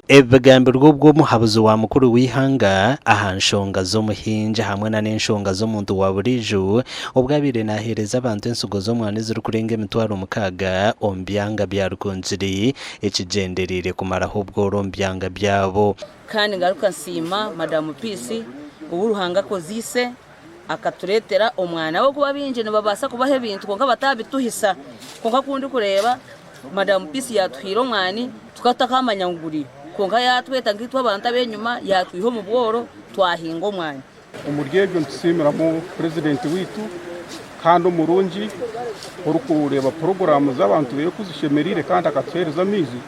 Ebi bigambirwe obwo omuhabuzi wa mukuru w'eihanga aha nshonga z'omuhingi hamwe na n'enshonga z'omuntu wa buriijo obwo abaire naheereza abantu ensigo z'omwani ezirikurenga 6000 omu byanga bya Rukungiri ekigyendereire kumaraho obworo omu byanga byabo. Kandi ngaruka nsiima Madamu Peace ou Ruhanga akozeise akatureetera omwana ahabw'okuba abaingi nibabaasa kubaha ebintu kwonka bataabituhisa kwonka ku ndikureeba Madamu Peace yaatuhaire omwani tukaba tutakamanya ngu guriyo kwonka yaatweta nkaitwe abantu ab'enyima yaatwiha omu bworo twahinga omwani. Omuri ebyo nitusiimiramu Purezidenti waitu kandi omurungi orikureeba puroguraamu z'abantu be ku zishemereire kandi akatuheereza amaizi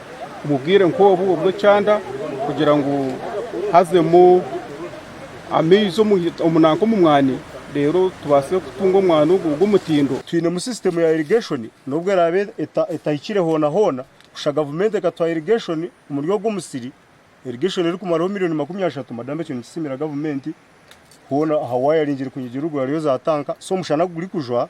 omu bwire nk'obu obw'ekyanda kugira ngu hazemu amaizi nanka omu mwani reero tubaase kutunga omwani ogu ogw'omutindo. Twinemu sisitemu ya irrigation n'obu eraabe etahikire hoona hoona, kusha gavumenti ekatuha irrigation omuri ogwo omusiri, irrigation erikumaraho miriyoni 30, madam ekyo nikisiimira gavumenti, hoona aha wayaringire kunyigirira ruguru hariyo za tanka, so omushana kugurikujwa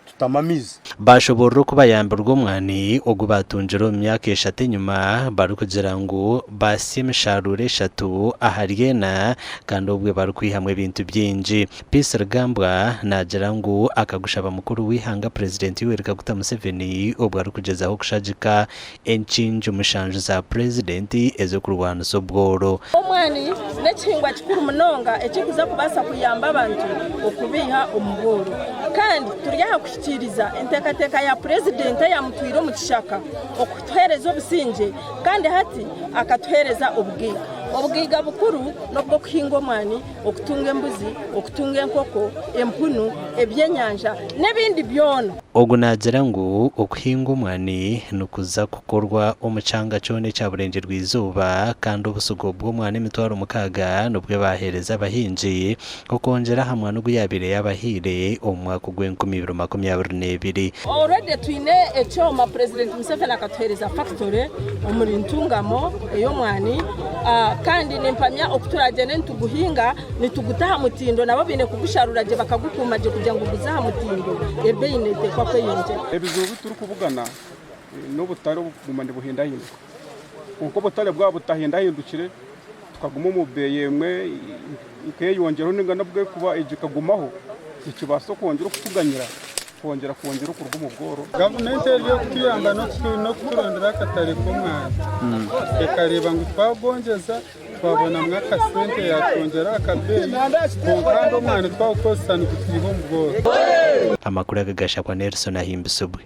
tutamu amaizi. Baashoboorora oku bayambirwe omwani ogu baatungire omu myaka eshatu enyima barikugira ngu baasya emisharuuro eshatu ahari ena kandi obwe barikwihamu ebintu bingi. Peace Rugambwa naagira ngu akagushaba mukuru w'eihanga Purezidenti Yoweri Kaguta Museveni obwo arikugyezaho kushagika enkingi mushanju za Purezidenti ez'okurwanisa obworo. Omwani n'ekihingwa kikuru munonga ekirikuza kubaasa kuyamba abantu okubaiha omu bworo. Kandi turi aha kuhikiiriza enteekateeka ya Purezidenti eyamutwire omu kishaka okutuheereza obusingye kandi hati akatuheereza obugaiga. Obugaiga bukuru n'obw'okuhinga omwani, okutunga embuzi, okutunga enkoko, empunu, ebyenyanja n'ebindi byona. Ogu naagira ngu okuhinga omwani nikuza kukorwa omu kyanga kyona ekya Burengyerwa-izooba kandi obusigo bw'omwani 6000 nibwo baaheereza abahingi okwongyera aha mwani ogu yaabaire yaabahaire omu mwaka ogw'enkumi ibiri 22. Already twine ekyoma Purezidenti Museveni akatuheereza factory omuri Ntungamo ey'omwani kandi nimpamya oku turagyende nituguhinga nituguta aha mutindo nabo baine kugusharura gye bakagukuuma gye kugira ngu guze aha mutindo ebeeyi neeteekwa kweyongyera. Ebizibu bi turikubugana n'obutare obukuguma nibuhindahinduka kwonka obutare bwaba butahindahindukire tukaguma omu beeyi emwe nkeyongyeraho ninga nabwo ekuba egyo ekagumaho nikibaasa okwongyera okutuganyira kwongyera kwongyera okuruga omu bworo. Gavumenti eri okutuyamba n'okuturondera akatare k'omwani ekareeba ngu twagwongyeza twabonamu akasente yatwongyera aha kabeeyi kwonka kandi omwani twagukozesa nigutwiha omu bworo. Amakuru aga gashakwa Nelson Ahimbisibwe.